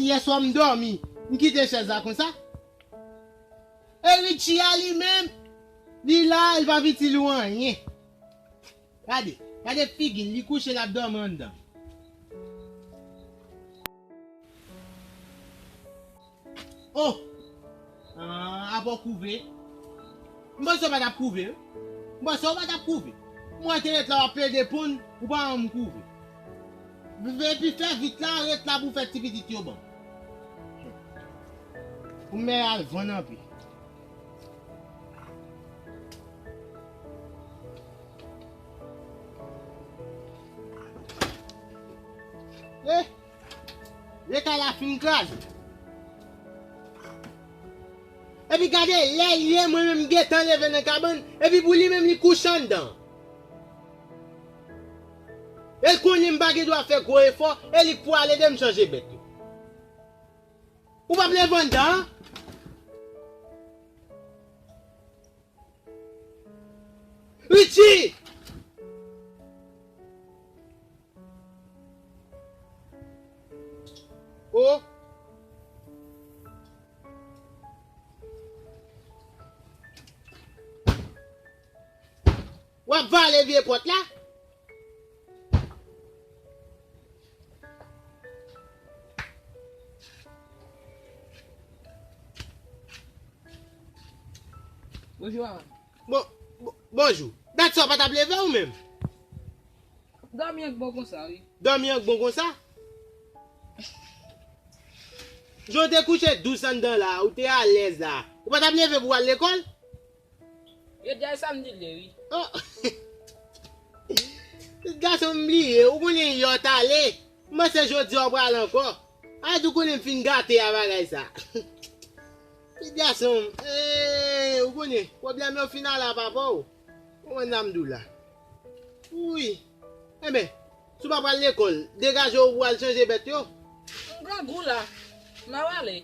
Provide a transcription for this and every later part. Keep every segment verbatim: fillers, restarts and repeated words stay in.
Yèswa m dòmi, m kite chèz la konsa. E Richie a li menm, li la, li pa itil ou anyen. Gade, gade figi l, li kouche, l ap dòmi anndan. Oh! Ah, apa w kouve? M panse w pa t ap kouve, wi. M panse w pa t ap kouve. M wè w te ret la w ap plede ponn, ou pa janm kouve. Epi fè vit la, ret la pou w fè ti pitit yo ban m. Pou m al vann anpi. Eh! Leta la fin kraze. Epi gade, lè l ye, mwen menm m gentan leve nan kabann, epi pou li menm li kouche anndan. E l konnen m pa gen dwa fè gwo efò, e li k pou al ede m chanje bèt yo. Ou p ap leve anndan an? Richie! Oh! W ap vale vye pòt la? Bonjou, papa. Bon, bon, bonjou. Dat sa w pa t ap leve ou menm? Dòmi an k bon konsa, wi. Dòmi an k bon konsa? Jan w te kouche dous anndan la, ou te alèz la. Ou pa t ap leve pou w al lekòl? Yo di al samdi l ye, wi. Oh! Gason m bliye, ou konnen yè w t ale. M panse jodi a w pral ankò. A di w konnen m fin gate a bagay sa. Ti gason m, eh, ou konnen, pwoblèm yo fin ale a papa w. Ou konn sa m di w la. Wi. Enben, si w pa pral lekòl, degaje w pou w al chanje bèt yo. M grangou la. M ap prale.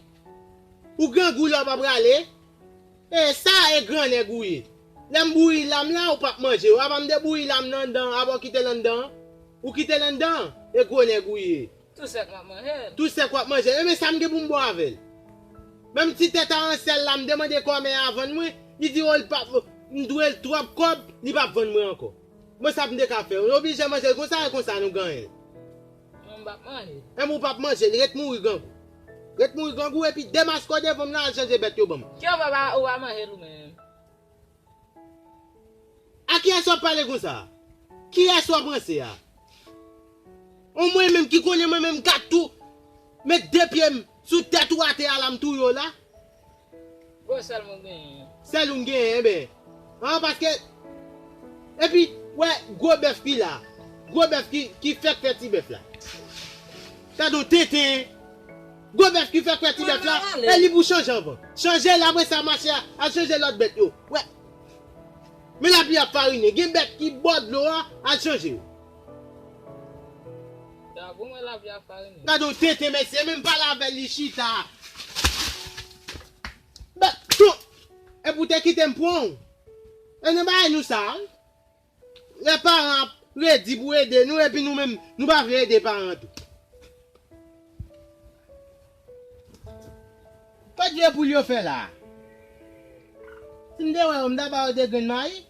Ou grangou la w pa prale? E sa e gran nèg ou ye. Lè m bouyi lam la, ou p ap manje. Apa m te bouyi lam nan anndan, apa w kite l anndan? Ou kite l anndan? E gwo nèg ou ye. Tou sèk m ap manje l. Tou sèk w ap manje l. Enben sa m gen pou m ba w avè l. Menm ti tèt a ansèl la, m te mande kòmè a vann mwen, li di o l p ap, m dwe l twòp kòb, li p ap vann mwen ankò. Bon, sa m te ka fè? Nou oblije manje l konsa, e konsa nou genyen l. Mwen m p ap manje l. Enben ou p ap manje l, ret mouri grangou. Ret mouri grangou, epi demaske w devan m nan, al chanje bèt yo ban m. Kiyès ou pa, ou pa manje l ou menm? A kiyès w ap pale konsa? Kiyès w ap ranse a? On mwen menm ki konnen mwen menm m ka tou met de pye m sou tèt ou atè a la m touye w la? Bon, sèl mwen genyen. Sèl ou m genyen, enben. An, paske, epi, wè, gwo bèf ki la. Gwo bèf ki, ki fèk fè ti bèf la. Gade yon tenten. Gwo bèf ki fèk fè ti bèf la, e li pou chanje anvan. Chanje l apre sa mache a, al chanje lòt bèt yo. Wè. Men lapli ap farinen. Gen bèt ki bò dlo a, al chanje yo. Gade yon tenten mesye, menm pale avè l li chita. Bèt tou. Epi w te kite m pran w. E nan bagay nou sa, wi. Lè paran ap redi pou ede nou, epi nou menm, nou pa vle ede paran tou. Kot vye poul yo fè la? Si m te wè yo, m ta ba yo de grenn mayi.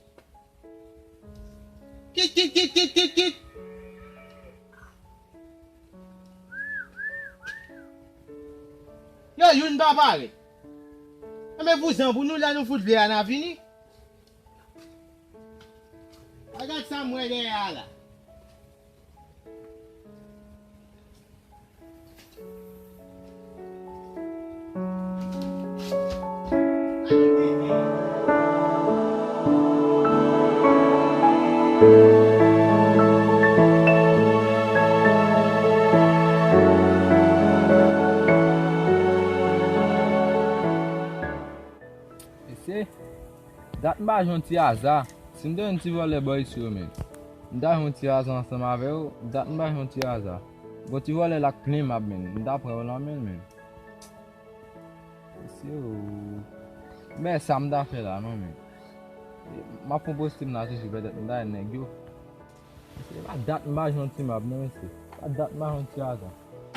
Kit, kit, kit, kit, kit, kit. Yo, youn pa pare. Enben vouzan pou nou, lè nou fout vle a, n a vini. Gad sa m wè dèyè a la. Mesye, dat m pa jwe yon ti aza. Si m te jwenn ti vòlè bò isi yo menm, m ta jwe yon ti aza ansanm avè yo. Dat m pa jwe yon ti aza. Gon ti vòlè la k plen m ap menm. M ta pran yo nan men l menm. Mesye o. Men sa m ta fè la non menm. M ap fon poste m la toujou pètèt m ta jwenn nèg yo. Mesye, pa dat m pa jwe yon ti mab non mesye. Pa dat m pa jwe yon ti aza.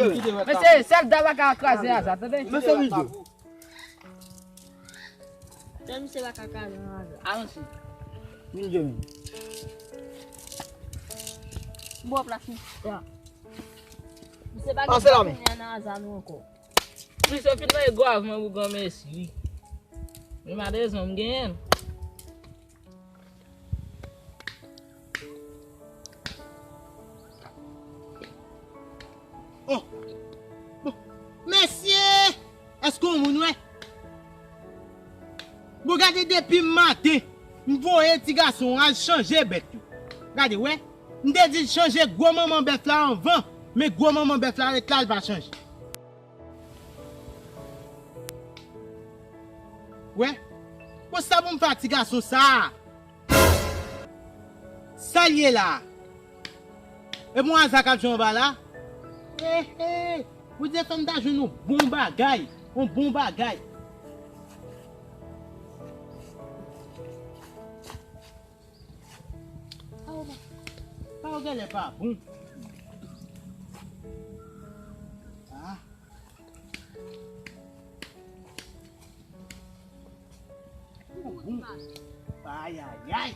Mesye, sèl dam pa ka kraze aza, tande? Mesye Vizyo. Tande, misye pa ka kraze aza. Avanse. Vin Jemmy. Bon plas misye. Misye pa gen dwa kounye a nan aza nou ankò. Misye fin voye gwo avman pou granmesi, wi. Men malerezman, m genyen l. Oh! Bon. Mesye! Èske yon moun wè? Bon, gade depi maten, m voye ti gason al chanje bèt yo. Gade, wè. M te di l chanje gwo manman bèf la anvan, men gwo manman bèf la ret la, l pa chanje. Wè. Bon, sa pou m fè a ti gason sa a? Sa l ye la? E bon aza k ap jwe anba la? He, he. Bondye fè m ta jwenn yon bon bagay. Yon bon bagay. Sa yo pa, sa yo genlè pa bon. Ah. Bon. Ay, ay, ay.